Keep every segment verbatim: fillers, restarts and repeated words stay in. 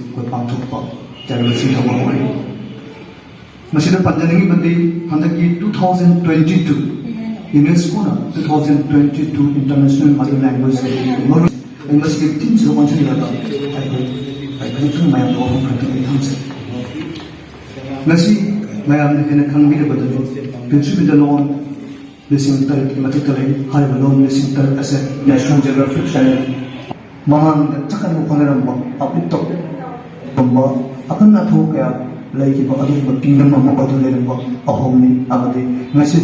ꯑꯩꯈꯣꯏ ꯄꯥꯡꯊꯣꯛꯄ ꯆꯠꯅꯕꯤꯁꯤꯡ ꯇꯧꯕ ꯍꯧꯔꯛꯏ꯫ ꯃꯁꯤꯗ ꯄꯟꯖꯅꯤꯡꯉꯤꯕꯗꯤ ꯍꯟꯗꯛꯀꯤ two thousand twenty two, UNESCOꯅ two thousand twenty two International Mother Language Day ꯃꯔꯨ ꯑꯩ ꯃꯁꯤꯒꯤ ꯊꯤꯝꯁꯤꯗ ꯑꯣꯟꯁꯤꯟꯅꯕ ꯑꯩꯈꯣꯏ ꯑꯩ ꯈꯖꯤꯛꯇꯪ ꯃꯌꯥꯝꯗ ꯋꯥꯐꯝ ꯈꯔꯇꯪ ꯑꯩ ꯊꯝꯖꯒꯦ꯫ ꯉꯁꯤ ꯃꯌꯥꯝꯅ ꯍꯦꯟꯅ ꯈꯪꯕꯤꯔꯕꯗꯨꯅꯤ, ꯄ꯭ꯔꯤꯊꯤꯕꯤꯗ ꯂꯣꯟ ꯂꯤꯁꯤꯡ ꯇꯔꯦꯠꯀꯤ ꯃꯊꯛꯇ ꯂꯩ꯫ ꯍꯥꯏꯔꯤꯕ ꯂꯣꯟ ꯂꯤꯁꯤꯡ ꯇꯔꯦꯠ ꯑꯁꯦ National Geographic ꯆꯥꯅꯦꯜ ꯃꯃꯥꯡꯗ ꯆꯠꯀꯟꯕ ꯍꯣꯠꯅꯔꯝꯕ, ꯑꯄꯤꯛꯄ ꯒꯨꯝꯕ ꯑꯀꯟ ꯑꯊꯧ ꯀꯌꯥ ꯂꯩꯈꯤꯕ ꯑꯗꯨꯒꯨꯝꯕ ꯀꯤꯡꯗꯝ ꯑꯃ ꯑꯣꯏꯗꯨꯅ ꯂꯩꯔꯝꯕ ꯑꯍꯣꯝꯅꯤ꯫ ꯑꯃꯗꯤ ꯉꯁꯤ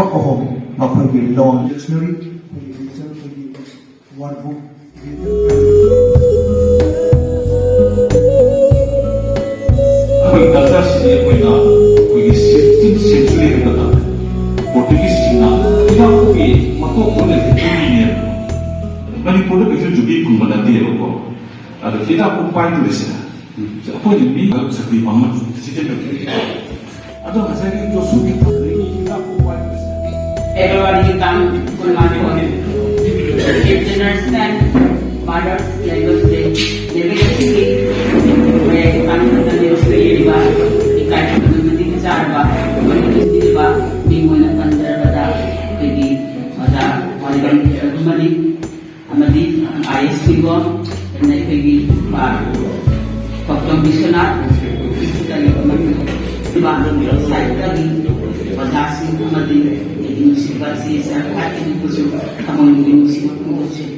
ꯑꯍꯣꯝ ꯃꯈꯣꯏꯒꯤ ꯂꯣꯟ ꯗꯤꯛꯁꯅꯔꯤ, ꯑꯩꯈꯣꯏꯒꯤ ꯂꯤꯇꯔꯦꯆꯔ, ꯑꯩꯈꯣꯏꯒꯤ ꯋꯥꯔꯕꯨꯛ, ꯑꯩꯈꯣꯏ ꯀꯜꯆꯔꯁꯤꯗꯤ ꯑꯩꯈꯣꯏꯅ ꯑꯩꯈꯣꯏꯒꯤ sixteenth century ꯍꯥꯏꯕꯗ ꯄꯣꯔꯇꯨꯒꯤꯁꯁꯤꯡꯅ ꯏꯔꯥꯛꯄꯒꯤ ꯃꯀꯣꯛ ꯑꯣꯏꯅ ꯂꯤꯡꯈꯠꯂꯤꯅꯦꯕ꯫ ꯃꯅꯤꯄꯨꯔꯗ ꯀꯩꯁꯨ ꯖꯨꯕ꯭ꯂꯤ ꯐꯪꯕ ꯅꯠꯇꯦꯕꯀꯣ꯫ ꯑꯗꯣ ꯍꯤꯗꯥꯛꯄꯨ ꯄꯥꯏꯗꯣꯔꯤꯁꯦ ꯑꯩꯈꯣꯏꯅ ꯃꯤ ꯁꯛꯇꯤ ꯄꯥꯝꯕ ꯁꯤꯖꯤꯟꯅꯕ ꯑꯗꯣ ꯉꯁꯥꯏꯒꯤ ꯖꯣꯁꯨꯒꯤ ꯐꯪꯕꯒꯤ ꯍꯤꯗꯥꯛꯄꯨ ꯄꯥꯏꯗꯣꯔꯤꯁꯦ꯫ February ꯒꯤ ꯇꯥꯡ ꯀꯨꯟꯃꯥꯊꯣꯏ, International Mother's Language Day꯫ ꯂꯩꯕꯥꯛ ꯑꯁꯤꯒꯤ ꯃꯌꯥꯏ ꯏꯝꯐꯥꯜ ꯈꯨꯜꯗ ꯂꯩꯔꯤꯕ ꯏꯀꯥꯏ ꯈꯨꯝꯅꯕ ꯃꯇꯤꯛ ꯆꯥꯔꯕ ꯃꯅꯤꯄꯨꯔꯗ ꯃꯤꯡ ꯑꯣꯏꯅ ꯄꯟꯖꯔꯕꯗ ꯑꯩꯈꯣꯏꯒꯤ ꯑꯣꯖꯥ ꯋꯥꯏꯕꯝ ꯔꯘꯨꯃꯅꯤ ꯑꯃꯗꯤ ꯑꯥꯏ ꯑꯦꯁ ꯄꯤꯕꯣ, ꯑꯗꯨꯅ ꯑꯩꯈꯣꯏꯒꯤ ꯀꯣꯛꯇꯣꯝ ꯕꯤꯁ꯭ꯋꯅꯥꯊ, ꯁꯥꯍꯤꯇ꯭ꯌꯒꯤ ꯑꯣꯖꯥꯁꯤꯡ ꯑꯃꯗꯤ ꯑꯩꯒꯤ ꯅꯨꯡꯁꯤꯕ ꯁꯤ ꯁꯔꯀꯥꯔꯒꯤ ꯃꯤꯍꯨꯠꯁꯨ ꯊꯃꯣꯏꯒꯤ ꯅꯨꯡꯁꯤꯕ ꯐꯣꯡꯗꯣꯛꯆꯔꯤ꯫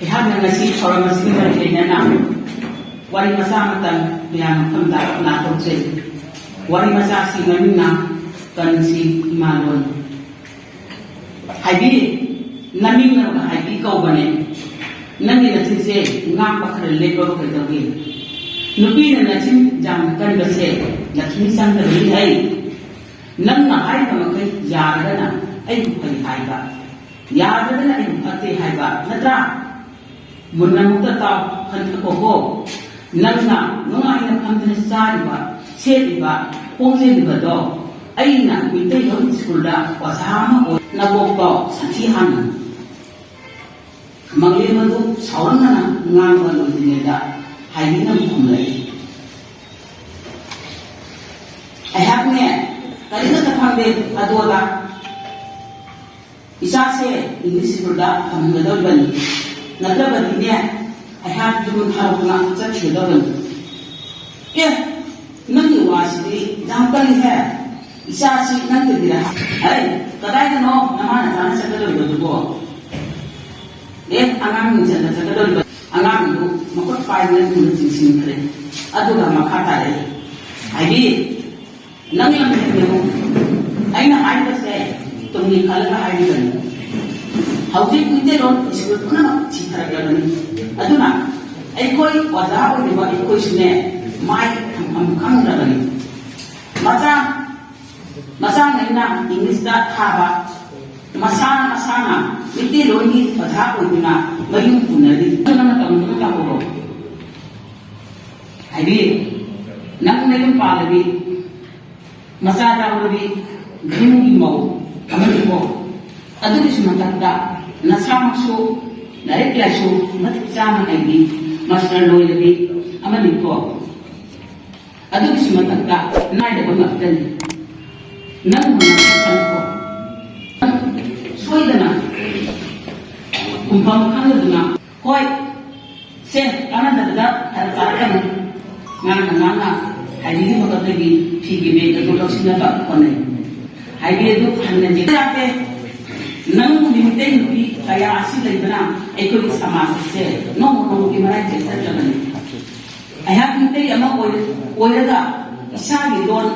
ꯑꯩꯍꯥꯛꯅ ꯉꯁꯤ ꯊꯧꯔꯝ ꯑꯁꯤꯒ ꯃꯔꯤ ꯂꯩꯅꯅ ꯋꯥꯔꯤ ꯃꯆꯥ ꯑꯃꯇꯪ ꯃꯌꯥꯝ ꯃꯐꯝꯗ ꯂꯥꯛꯊꯣꯛꯆꯩ꯫ ꯋꯥꯔꯤ ꯃꯆꯥ ꯑꯁꯤ ꯃꯃꯤꯡꯅ "ꯀꯟꯁꯤ ꯏꯃꯥ ꯂꯣꯟ"꯫ ꯍꯥꯏꯕꯤ, ꯅꯃꯤꯡꯅ ꯍꯥꯏꯕꯤ ꯀꯧꯕꯅꯦ꯫ ꯅꯪꯒꯤ ꯅꯆꯤꯟꯁꯦ ꯉꯥꯡꯕ ꯈꯔ ꯂꯦꯞꯄꯕ ꯀꯩꯗꯧꯒꯦ? ꯅꯨꯄꯤꯅ ꯅꯆꯤꯟ ꯌꯥꯝꯅ ꯀꯟꯕꯁꯦ ꯂꯛꯁꯃꯤ ꯆꯪꯗꯕꯅꯤ ꯍꯩ꯫ ꯅꯪꯅ ꯍꯥꯏꯕ ꯃꯈꯩ ꯌꯥꯔꯒꯅ ꯑꯩꯕꯨ ꯐꯩ ꯍꯥꯏꯕ, ꯌꯥꯗ꯭ꯔꯒꯅ ꯑꯩꯕꯨ ꯐꯠꯇꯦ ꯍꯥꯏꯕ ꯅꯠꯇ꯭ꯔꯥ? ꯃꯨꯟꯅ ꯑꯃꯨꯛꯇ ꯇꯥꯎ, ꯈꯟꯊꯀꯣꯀꯣ꯫ ꯅꯪꯅ ꯅꯨꯡꯉꯥꯏꯅ ꯐꯝꯗꯅ ꯆꯥꯔꯤꯕ, ꯁꯦꯠꯂꯤꯕ, ꯈꯣꯡꯖꯦꯜꯂꯤꯕꯗꯣ ꯑꯩꯅ ꯃꯤꯇꯩꯂꯣꯟ ꯁ꯭ꯀꯨꯜꯗ ꯑꯣꯖꯥ ꯑꯃ ꯑꯣꯏ ꯅꯀꯣꯛꯇꯣ ꯁꯟꯊꯤ ꯍꯥꯟꯅ ꯃꯪꯂꯦꯝ ꯑꯗꯨ ꯁꯥꯎꯔꯝꯗꯅ ꯉꯥꯡꯕ ꯂꯣꯏꯗ꯭ꯔꯤꯉꯩꯗ ꯍꯥꯏꯕꯤꯅ ꯑꯃꯨꯛ ꯈꯨꯝꯂꯛꯏ꯫ ꯑꯩꯍꯥꯛꯅꯦ ꯀꯔꯤꯃꯠꯇ ꯈꯪꯗꯦ꯫ ꯑꯗꯨ ꯑꯗꯥ ꯏꯆꯥꯁꯦ ꯏꯪꯂꯤꯁ ꯁ꯭ꯀꯨꯜꯗ ꯇꯝꯍꯟꯒꯗꯧꯔꯤꯕꯅꯤ, ꯅꯠꯇ꯭ꯔꯕꯗꯤꯅꯦ ꯑꯩꯍꯥꯛ ꯌꯨꯝ ꯊꯥꯗꯣꯛꯇꯨꯅ ꯆꯠꯈꯤꯒꯗꯧꯕꯅꯤ꯫ ꯑꯦ, ꯅꯪꯒꯤ ꯋꯥꯁꯤꯗꯤ ꯌꯥꯝ ꯀꯜꯂꯤꯍꯦ꯫ ꯏꯆꯥꯁꯤ ꯅꯪꯒꯤꯗꯤꯔ? ꯑꯩ ꯀꯗꯥꯏꯗꯅꯣ ꯅꯃꯥ ꯅꯆꯥꯅ ꯆꯠꯀꯗꯧꯔꯤꯕꯗꯨꯕꯣ? ꯑꯦ, ꯑꯉꯥꯡ ꯃꯤꯡꯆꯠꯅ ꯆꯠꯀꯗꯧꯔꯤꯕ ꯑꯉꯥꯡꯗꯨ ꯃꯈꯨꯠ ꯄꯥꯏꯗꯨꯅ ꯊꯨꯅ ꯆꯤꯡꯁꯤꯟꯈ꯭ꯔꯦ꯫ ꯑꯗꯨꯒ ꯃꯈꯥ ꯇꯥꯔꯛꯏ꯫ ꯍꯥꯏꯕꯤ, ꯅꯪ ꯌꯥꯝ ꯍꯦꯟꯒꯅꯨ꯫ ꯑꯩꯅ ꯍꯥꯏꯔꯤꯕꯁꯦ ꯇꯨꯡꯒꯤ ꯈꯜꯂꯒ ꯍꯥꯏꯔꯤꯕꯅꯤ꯫ ꯍꯧꯖꯤꯛ ꯃꯤꯇꯩꯂꯣꯟ ꯁ꯭ꯀꯨꯜ ꯄꯨꯝꯅꯃꯛ ꯁꯤꯊꯔꯛꯂꯕꯅꯤ꯫ ꯑꯗꯨꯅ ꯑꯩꯈꯣꯏ ꯑꯣꯖꯥ ꯑꯣꯏꯔꯤꯕ ꯑꯩꯈꯣꯏꯁꯨꯅꯦ ꯃꯥꯏ ꯊꯝꯐꯝ ꯈꯪꯗ꯭ꯔꯕꯅꯤ꯫ ꯃꯆꯥ ꯃꯆꯥꯉꯩꯅ ꯏꯪꯂꯤꯁꯇ ꯊꯥꯕ, ꯃꯁꯥ ꯃꯁꯥꯅ ꯃꯤꯇꯩꯂꯣꯟꯒꯤ ꯑꯣꯖꯥ ꯑꯣꯏꯗꯨꯅ ꯃꯌꯨꯝ ꯄꯨꯅꯔꯤ꯫ ꯑꯗꯨꯅ ꯃꯇꯝꯗꯨꯗ ꯇꯧꯍꯧꯔꯣ꯫ ꯍꯥꯏꯗꯤ ꯅꯪ ꯅꯌꯨꯝ ꯄꯥꯜꯂꯗꯤ, ꯃꯆꯥ ꯌꯥꯎꯔꯗꯤ ꯌꯨꯝꯒꯤ ꯃꯧ ꯑꯃꯅꯤꯀꯣ꯫ ꯑꯗꯨꯒꯤꯁꯨ ꯃꯊꯛꯇ ꯅꯁꯥꯃꯛꯁꯨ ꯂꯥꯏꯔꯤꯛ ꯂꯥꯏꯁꯨ ꯃꯇꯤꯛ ꯆꯥꯅ ꯍꯩꯕꯤ, ꯃꯥꯁꯇꯔ ꯂꯣꯏꯔꯕꯤ ꯑꯃꯅꯤꯀꯣ꯫ ꯑꯗꯨꯒꯤꯁꯨ ꯃꯊꯛꯇ ꯅꯥꯏꯗꯕ ꯉꯥꯛꯇꯅꯤ꯫ ꯅꯪ ꯃꯨꯟꯅ ꯈꯟꯈꯣ꯫ ꯁꯣꯏꯗꯅ ꯈꯨꯝꯐꯝ ꯈꯪꯗꯗꯨꯅ, ꯍꯣꯏ, ꯁꯦ, ꯀꯥꯟꯅꯗꯕꯗ ꯐꯔꯛ ꯇꯥꯔꯛꯀꯅꯨ꯫ ꯉꯥꯡꯅ ꯉꯥꯡꯅ ꯍꯥꯏꯕꯤꯒꯤ ꯃꯀꯛꯇꯒꯤ ꯐꯤꯒꯤ ꯕꯦꯒ ꯑꯗꯨ ꯂꯧꯁꯤꯟꯅꯕ ꯍꯣꯠꯅꯩ꯫ ꯍꯥꯏꯕꯤ ꯑꯗꯨ ꯍꯟꯅ ꯌꯦꯡꯕ ꯌꯥꯗꯦ꯫ ꯅꯪꯒꯨꯝꯕꯤ ꯃꯤꯇꯩ ꯅꯨꯄꯤ ꯀꯌꯥ ꯑꯁꯤ ꯂꯩꯕꯅ ꯑꯩꯈꯣꯏꯒꯤ ꯁꯃꯥꯖ ꯑꯁꯦ ꯅꯣꯡꯃ ꯅꯣꯡꯃꯒꯤ ꯃꯔꯥꯏ ꯆꯦꯠꯊꯗ꯭ꯔꯕꯅꯤ꯫ ꯑꯩꯍꯥꯛ ꯃꯤꯇꯩ ꯑꯃ ꯑꯣꯏ-, ꯑꯣꯏꯔꯒ ꯏꯁꯥꯒꯤ ꯂꯣꯟ,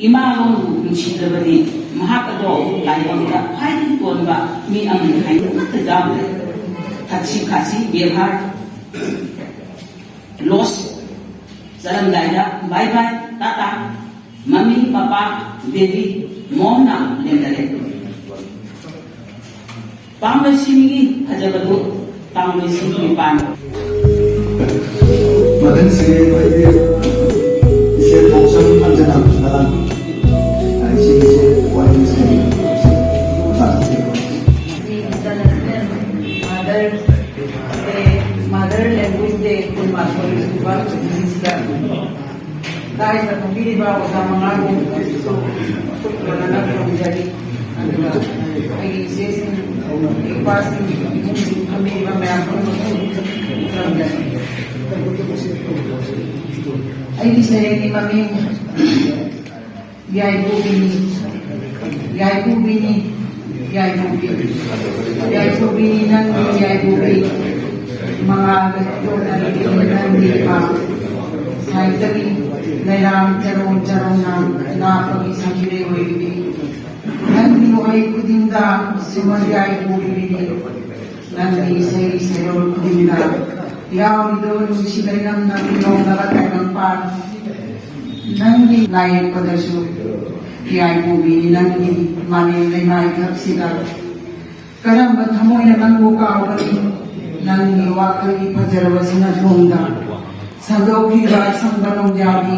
ꯏꯃꯥ ꯂꯣꯟꯕꯨ ꯅꯨꯡꯁꯤꯗ꯭ꯔꯕꯗꯤ ꯃꯍꯥꯛ ꯑꯗꯣ ꯇꯥꯏꯕꯪꯗ ꯈ꯭ꯋꯥꯏꯗꯒꯤ ꯇꯣꯟꯕ ꯃꯤ ꯑꯃꯅꯤ ꯍꯥꯏꯅ ꯑꯃꯠꯇ ꯌꯥꯎꯗ꯭ꯔꯦ꯫ ꯊꯛꯁꯤ ꯈꯥꯁꯤ ꯕꯦꯕꯥꯔ ꯂꯣꯁ꯫ ꯆꯠꯂꯝꯗꯥꯏꯗ ꯕꯥꯏ ꯕꯥꯏ, ꯇꯥꯇꯥ, ꯃꯃꯤ, ꯄꯄꯥ, ꯗꯦꯗꯤ, ꯃꯣꯝꯅ ꯂꯦꯝꯅꯔꯦ꯫ ꯄꯥꯝꯂꯣꯏꯁꯤꯟꯒꯤ ꯐꯖꯕꯗꯨ ꯄꯥꯝꯂꯣꯏꯁꯤꯟꯒꯤ ꯄꯥꯝ꯫ ꯃꯊꯪꯁꯤꯗꯤ ꯑꯩꯈꯣꯏꯒꯤ ꯏꯆꯦ ꯊꯣꯡꯁꯝ ꯑꯟꯖꯅꯥ ꯃꯦꯗꯥꯝ, ꯏꯆꯦ, ꯏꯆꯦ ꯋꯥꯔꯤ ꯁꯥꯟꯅꯕꯤꯌꯨ꯫ International Mother ꯂꯥꯏꯗ ꯐꯝꯕꯤꯔꯤꯕ ꯑꯣꯖꯥ ꯃꯉꯥꯕꯨ ꯑꯩꯈꯣꯏ ꯀꯣꯟꯅꯅ ꯈꯨꯔꯨꯝꯖꯔꯤ꯫ ꯑꯗꯨꯒ ꯑꯩꯒꯤ ꯏꯆꯦꯁꯤꯡ, ꯏꯄꯥꯁꯤꯡ, ꯏꯕꯨꯡꯁꯤꯡ ꯐꯝꯕꯤꯔꯤꯕ ꯃꯌꯥꯝ ꯄꯨꯝꯅꯃꯛꯄꯨ ꯈꯨꯔꯨꯝꯖꯔꯤ꯫ ꯑꯩꯒꯤ ꯁꯩꯔꯦꯡꯒꯤ ꯃꯃꯤꯡ ꯌꯥꯏꯕꯨꯕꯤꯅꯤ꯫ ꯌꯥꯏꯕꯨꯕꯤꯅꯤ, ꯌꯥꯏꯕꯨꯕꯤ꯫ ꯌꯥꯏꯕꯨꯕꯤꯅꯤ ꯅꯪꯗꯤ ꯌꯥꯏꯕꯨꯕꯤ꯫ ꯃꯉꯥꯜꯒ ꯇꯣꯟꯅ ꯅꯪꯗꯤ ꯏꯃꯥ꯫ ꯁꯥꯏꯇꯒꯤ ꯂꯩꯔꯥꯡ ꯆꯔꯣꯡ ꯆꯔꯣꯡꯅ ꯂꯥꯛꯄꯒꯤ ꯁꯥꯈꯤꯔꯩ ꯑꯣꯏꯕꯤ꯫ ꯅꯪꯒꯤ ꯋꯥꯍꯩ ꯈꯨꯗꯤꯡꯗ ꯁꯨꯃꯟ ꯌꯥꯏꯕꯨꯕꯤꯅꯤ꯫ ꯅꯪꯒꯤ ꯏꯁꯩ ꯁꯩꯔꯣꯜ ꯈꯨꯗꯤꯡꯗ ꯌꯥꯎꯔꯤꯗꯣ ꯅꯨꯡꯁꯤ ꯂꯩꯔꯝꯅ ꯃꯤꯔꯣꯡꯂꯕ ꯇꯥꯏꯕꯪꯄꯥꯟ꯫ ꯅꯪꯒꯤ ꯂꯥꯏ ꯌꯦꯛꯄꯗꯁꯨ ꯌꯥꯏꯕꯨꯕꯤꯅꯤ ꯅꯪꯒꯤ ꯃꯥꯂꯦꯝ ꯂꯩꯃꯥꯏ ꯈꯛꯁꯤꯗ꯫ ꯀꯔꯝꯕ ꯊꯃꯣꯏꯅ ꯅꯪꯕꯨ ꯀꯥꯎꯒꯅꯤ? ꯅꯪꯒꯤ ꯋꯥꯈꯜꯒꯤ ꯐꯖꯔꯕ ꯁꯤꯅꯊꯣꯡꯗ ꯁꯟꯗꯣꯛꯈꯤꯕ ꯑꯁꯪꯕ ꯅꯣꯡꯖꯥꯒꯤ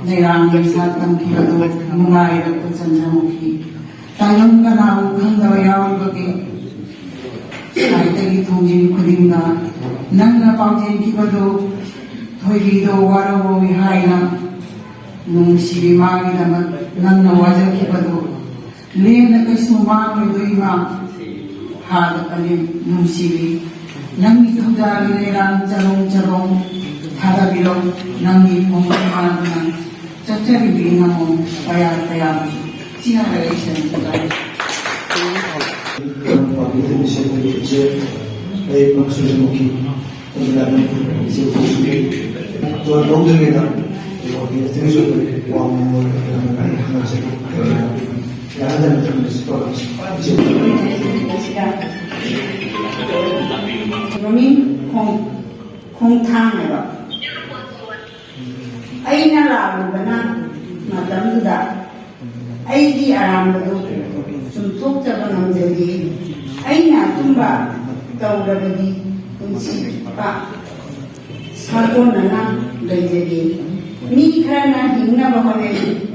ꯂꯩꯔꯥꯡꯒꯤ ꯁꯥꯠ ꯇꯝꯈꯤꯕꯗꯨ ꯅꯨꯡꯉꯥꯏꯔꯛꯄ ꯆꯟꯖꯃꯨꯛꯈꯤ꯫ ꯇꯥꯏꯕꯪ ꯀꯅꯥꯕꯨ ꯈꯪꯗꯕ ꯌꯥꯎꯔꯤꯕꯒꯦ? ꯁꯥꯏꯠꯇꯒꯤ ꯊꯣꯡꯖꯤꯟ ꯈꯨꯗꯤꯡꯗ ꯅꯪꯅ ꯄꯥꯎꯖꯦꯟꯈꯤꯕꯗꯨ ꯊꯣꯏꯕꯤꯗꯣ ꯋꯥꯔꯧꯔꯣꯏ ꯍꯥꯏꯅ ꯅꯨꯡꯁꯤꯕꯤ ꯃꯥꯒꯤꯗꯃꯛ ꯅꯪꯅ ꯋꯥꯖꯈꯤꯕꯗꯨ ꯂꯦꯝꯅ ꯀꯩꯁꯨ ꯃꯥꯡꯂꯣꯏꯗꯣꯏ ꯃꯥ ꯍꯥꯗ ꯀꯂꯦꯟ ꯅꯨꯡꯁꯤꯕꯤ꯫ ꯅꯪꯒꯤ ꯊꯧꯗꯥꯒꯤ ꯂꯩꯔꯥꯡ ꯆꯔꯣꯡ ꯆꯔꯣꯡ ꯊꯥꯗꯕꯤꯔꯣ꯫ ꯅꯪꯒꯤ ꯈꯣꯡꯒꯨꯜ ꯃꯥꯗꯨꯅ ꯆꯠꯆꯔꯤꯕꯤ ꯅꯃꯣ ꯀꯌꯥ ꯀꯌꯥ ꯁꯤ ꯍꯥꯏꯔ ꯑꯩ ꯁꯦꯟ ꯇꯥꯏ꯫ ꯄꯥꯝꯕꯤꯗꯨꯅ ꯁꯦꯝꯕꯒꯤ ꯏꯆꯦ ꯑꯩ ꯄꯥꯡꯁꯨ ꯂꯦꯝꯃꯛꯈꯤ꯫ ꯑꯗꯨꯅ ꯑꯗꯨꯝ ꯏꯆꯦ ꯄꯥꯡꯁꯨ ꯂꯧꯗ꯭ꯔꯤꯉꯩꯗ ꯑꯩ audience ꯇꯒꯤꯁꯨ ꯑꯗꯨꯝ ꯋꯥ ꯉꯥꯡꯕ ꯑꯩ ꯍꯪꯖꯒꯦ꯫ ꯌꯥꯍꯟꯗꯅ ꯊꯝꯕꯁꯤ ꯇꯧꯔꯝꯁꯤ꯫ ꯏꯆꯦ꯫ ꯃꯃꯤꯡ ꯈꯣꯡ-, ꯈꯣꯡꯊꯥꯡ ꯍꯥꯏꯕ꯫ ꯑꯩꯅ ꯂꯥꯛꯂꯨꯕꯅ ꯃꯇꯝꯗꯨꯗ ꯑꯩꯒꯤ ꯑꯔꯥꯟꯕꯗꯨ ꯆꯨꯝꯊꯣꯛꯆꯕ ꯉꯝꯖꯗꯦ꯫ ꯑꯩꯅ ꯑꯆꯨꯝꯕ ꯇꯧꯔꯕꯗꯤ ꯄꯨꯟꯁꯤ ꯆꯨꯞꯄ ꯁꯥꯒꯣꯟꯅꯅ ꯂꯩꯖꯒꯦ꯫ ꯃꯤ ꯈꯔꯅ ꯍꯤꯡꯅꯕ ꯍꯣꯠꯅꯩ,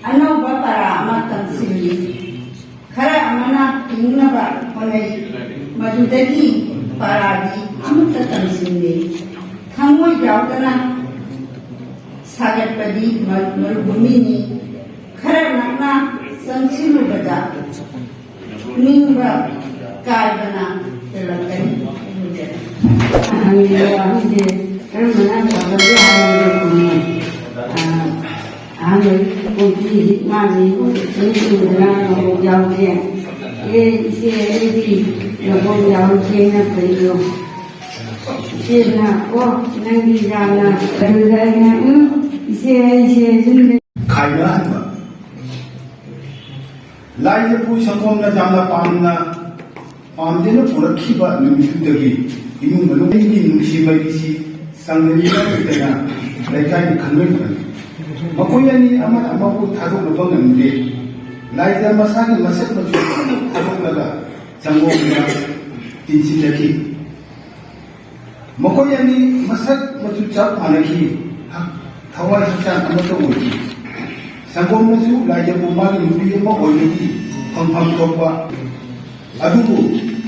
ꯑꯅꯧꯕ ꯄꯔꯥ ꯑꯃ ꯇꯝꯁꯤꯜꯂꯤ꯫ ꯈꯔ ꯑꯃꯅ ꯍꯤꯡꯅꯕ ꯍꯣꯠꯅꯩ, ꯃꯗꯨꯗꯒꯤ ꯄꯔꯥꯗꯤ ꯑꯃꯠꯇ ꯇꯝꯁꯤꯟꯗꯦ꯫ ꯊꯃꯣꯏ ꯌꯥꯎꯗꯅ ꯁꯥꯒꯠꯄꯗꯤ ꯃꯔꯨ-, ꯃꯔꯨꯚꯨꯃꯤꯅꯤ꯫ ꯈꯔ ꯅꯛꯅ ꯆꯪꯁꯤꯜꯂꯨꯕꯗ ꯅꯤꯡꯕ ꯀꯥꯏꯕꯅ ꯍꯦꯜꯂꯛꯀꯅꯤ꯫ ꯍꯪꯉꯤꯕ ꯋꯥꯍꯪꯁꯦ ꯀꯔꯝꯕꯅ ꯐꯒꯗꯒꯦ ꯍꯥꯏꯕꯗꯨ ꯈꯨꯝꯃꯨ꯫ ꯑꯥ, ꯑꯍꯥꯟꯕ ꯀꯣꯏꯇꯤ ꯍꯤꯠ ꯃꯥꯜꯂꯤ, ꯃꯤ ꯎꯗꯅ ꯃꯀꯣꯛ ꯌꯥꯎꯗꯦ꯫ ꯑꯦ, ꯏꯆꯦ, ꯑꯩꯗꯤ ꯃꯀꯣꯛ ꯌꯥꯎꯗꯦꯅ ꯐꯩꯗꯣ꯫ ꯏꯆꯦꯅ, "ꯑꯣ, ꯅꯪꯗꯤ ꯌꯥꯝꯅ," ꯑꯗꯨꯗ ꯑꯩꯅ, "ꯎꯝ, ꯏꯆꯦ, ꯑꯩꯁꯦ ꯌꯨꯝꯗ" ꯈꯥꯏꯅꯍꯟꯕ꯫ ꯂꯥꯏ ꯌꯦꯛꯄꯨ ꯁꯪꯒꯣꯝꯅ ꯌꯥꯝꯅ ꯄꯥꯝꯅ, ꯄꯥꯝꯖꯅ ꯄꯨꯔꯛꯈꯤꯕ ꯅꯨꯃꯤꯠꯇꯨꯗꯒꯤ ꯏꯃꯨꯡ ꯃꯅꯨꯡꯒꯤ ꯅꯨꯡꯁꯤ ꯃꯩꯔꯤꯁꯤ ꯆꯥꯡꯗꯝꯅꯤꯡꯉꯥꯏ ꯂꯩꯇꯅ ꯂꯩꯀꯥꯏꯒꯤ ꯈꯪꯅꯈꯤꯕꯅꯤ꯫ ꯃꯈꯣꯏ ꯑꯅꯤ ꯑꯃꯅ ꯑꯃꯕꯨ ꯊꯥꯗꯣꯛꯅꯕ ꯉꯝꯗꯦ꯫ ꯂꯥꯏꯗ ꯃꯁꯥꯒꯤ ꯃꯁꯛ ꯃꯆꯨ ꯄꯨꯝꯅꯃꯛ ꯊꯥꯗꯣꯛꯂꯒ ꯁꯪꯒꯣꯝꯗ ꯇꯤꯟꯁꯤꯟꯅꯈꯤ꯫ ꯃꯈꯣꯏ ꯑꯅꯤ ꯃꯁꯛ ꯃꯆꯨ ꯆꯞ ꯃꯥꯟꯅꯈꯤ, ꯊꯋꯥꯏ ꯍꯛꯆꯥꯡ ꯑꯃꯠꯇ ꯑꯣꯏꯈꯤ꯫ ꯁꯪꯒꯣꯝꯅꯁꯨ ꯂꯥꯏꯖꯕꯨ ꯃꯥꯒꯤ ꯅꯨꯄꯤ ꯑꯃ ꯑꯣꯏꯕꯒꯤ ꯐꯪꯐꯝ ꯊꯣꯛꯄ꯫ ꯑꯗꯨꯕꯨ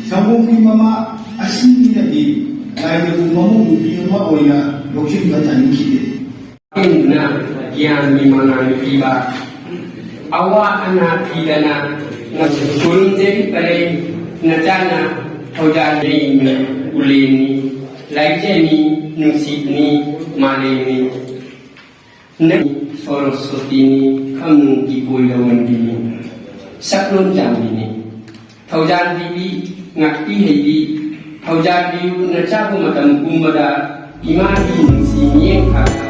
ꯁꯪꯒꯣꯝꯒꯤ ꯃꯃꯥ ꯑꯁꯤꯅꯗꯤ ꯂꯥꯏꯖꯕꯨ ꯃꯃꯧ ꯅꯨꯄꯤ ꯑꯃ ꯑꯣꯏꯅ ꯂꯧꯁꯤꯟꯕ ꯌꯥꯅꯤꯡꯈꯤꯗꯦ꯫ ꯍꯦꯟꯗꯨꯅ ꯒ꯭ꯌꯥꯟꯒꯤ ꯃꯉꯥꯜ ꯄꯤꯕ꯫ ꯑꯋꯥ ꯑꯅꯥ ꯊꯤꯗꯅ ꯈꯨꯔꯨꯝꯖꯔꯤ ꯄꯔꯦꯡ ꯅꯆꯥꯅ ꯊꯧꯖꯥꯜ ꯂꯩꯅꯤ, ꯎꯂꯦꯟꯅꯤ, ꯂꯥꯏꯖꯅꯤ, ꯅꯨꯡꯁꯤꯠꯅꯤ, ꯃꯥꯂꯦꯝꯅꯤ꯫ ꯅꯪ ꯁꯣꯔꯣꯁꯣꯇꯤꯅꯤ, ꯈꯝꯅꯨꯡꯒꯤ ꯀꯣꯏꯔ ꯃꯟꯕꯤꯅꯤ, ꯁꯛꯂꯣꯟ ꯆꯥꯝꯕꯤꯅꯤ꯫ ꯊꯧꯖꯥꯜ ꯄꯤꯕꯤ, ꯉꯥꯛꯄꯤ ꯍꯩꯕꯤ, ꯊꯧꯖꯥꯜ ꯄꯤꯌꯨ ꯅꯆꯥꯕꯨ ꯃꯇꯝ ꯄꯨꯝꯕꯗ ꯏꯃꯥꯒꯤ ꯅꯨꯡꯁꯤ ꯃꯤꯠꯌꯦꯡ ꯈꯥꯛ